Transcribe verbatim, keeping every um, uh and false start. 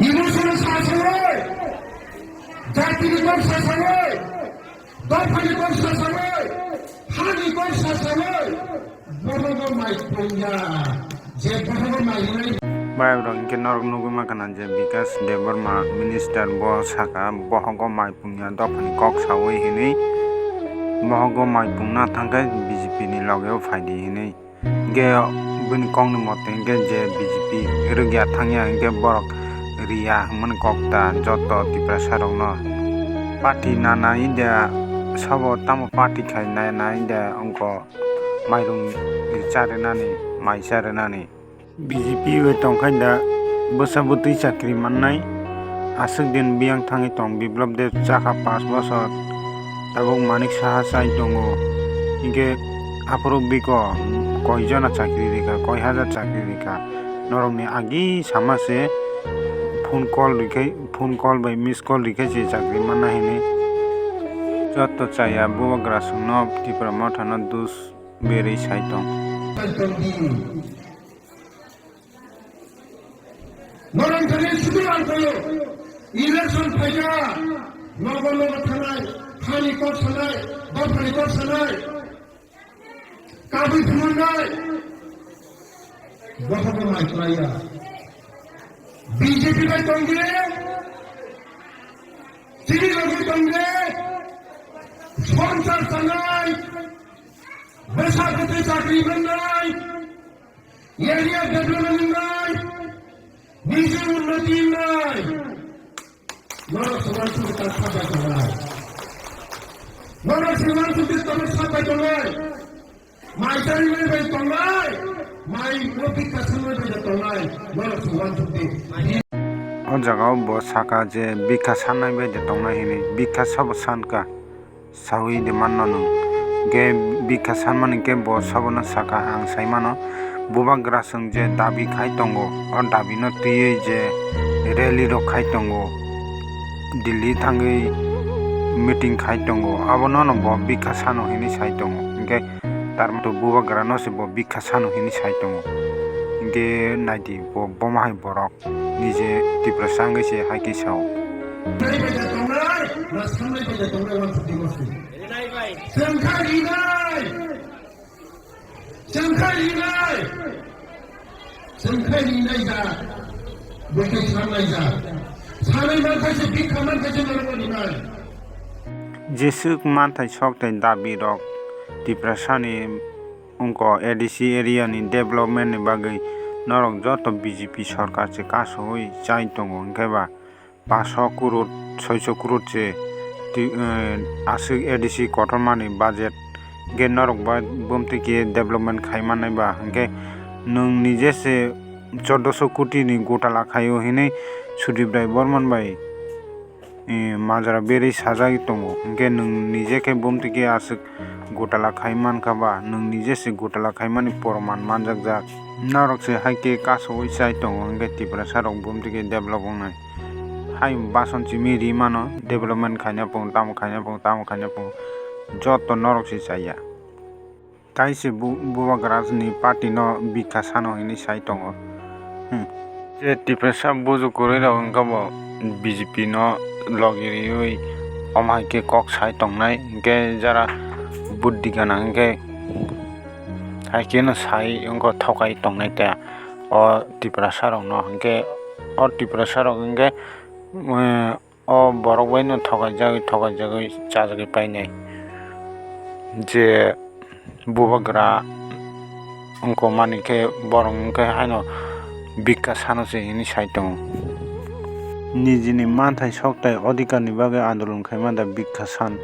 Emotion sasawi, jatini kok sasawi, dophani kok sasawi, hani kok sasawi, bohogo mai pungya, je bohogo mai hinai. Bai rok hinkhe norok nugwi mankha na je Bikash Debbarma minister bo saka bohogo mai pungya dophani kok sawi hinwi, bohogo mai pungna thangkhe B J P ni logeo phaidi hinwi. Hinkhe bini kokni mote hinkhe je B J P rwgya thangya hinkhe borok riya hwnmani kok ta joto Tiprasa rokno. Party nanai de sabo tamo party khai nanai de wngkha mairung charwnani, mai charwnani. B J P bai tongkha da bwsa bwtwi chakri mannai. Aswk din biyang thangwi tong Biplab Deb chakha pash bosor, tabuk Manik Saha chai tongo. Hinkhe aphuru biko koi jona chakri rikha, koi hajar chakri rikha. Norokni agi sama se phone call rikhe, phone call bai miss call rikhe se chakri manna hini. Joto chaya bubagra songno Tipra Mothano dus berwi sai tong. Norok thani sudu ang koyo. Election phaikha, nogo nogo thanai, hani kok sanai, dophani kok sanai, kabui phunuknai. Bohogo mai klaiya. B J P bai tongdi, chini logi tongdi, sponsor sanai, bwsa bwtwi chakri manai. Area development wngnai, niji unnoti wngnai. Norok se uansukdi ta sabai tongnai. Norok se uansukdi ta sabai tongnai. Mai charinai bai tongnai. Mai no bikha sanai bai tongnai. Norok se uansukdi. O jaga o bo saka je bikha sanai bai de tongnai hinwi. Bikha sabo sankha. Sawi de manno nwng. Hinkhe bikha sanmani hinkhe bo sabono saka ang sai mano. Bubagra chwng je dabi khai tongo, o dabino twiwi je rally rok khai tongo, Delhi thangwi meeting khai tongo, abono no bo bikha sano hinwi sai tongo. Hinkhe tarmato bubagrano se bo bikha sano hinwi sai tongo. Hinkhe naidi bo bomo hai borok. Nije Tiprasa wngwi se hai khe sao. Rinai bai da tongnai, na sanai bai da tongnai, uansukdi masi. Chwng kha rinai. Chwng kha rinai. Chwng kha rinai ja. Bo khe sanai ja. Sanai man kha se, bikha man kha se, norok rinai. Jeswk manthai sok tei dabi rok Tiprasani wngkha A D C area ni development ni bagwi norok joto B J P sorkar se kasowi chai tongo, hinkhe ba paanch sho crore, soi sho crore se ti-, eh, aswk A D C kotorma ni budget, hinkhe norok ba bumtwi khe development khai mannai ba, hinkhe nwng nije se chordo sho koti ni gotala khaio hinwi Sudip Rai Borman bai eh, majra berwi sajagwi tongo, hinkhe nwng nije khe bumtwi khe aswk gotala khai mankha ba, nwng nije se gotala khaimani poroman manjakjak. Norok se hai khe kasowi chai tongo, hinkhe Tiprasa rok bumtwi khe develop wngnai. Hai bason simi ri mano, development khaina pung, tamo khaina pung, tamo khaina pung, joto norok se chaya. Tai se bu-, bubagra ni party no bikha sano hinwi sai tongo. Hmm. Je Tiprasa buju kwrwi rok wngkha bo B J P no logi riwi omo hai khe kok sai tongnai, hinkhe jara buddi gana hinkhe hai khe no sai wngkha thokai tongnai ta o Tiprasa rok no, hinkhe o Tiprasa rok hinkhe, eh, O borok bai no thokaijagwi, thokaijagwi chajagwi painai. Je bubagra wngkha mani khe borok wngkha haino bikha sano se hinwi sai tongo. Nijini manthai sok tai odhikar ni bagwi andolon khaima da bikha san.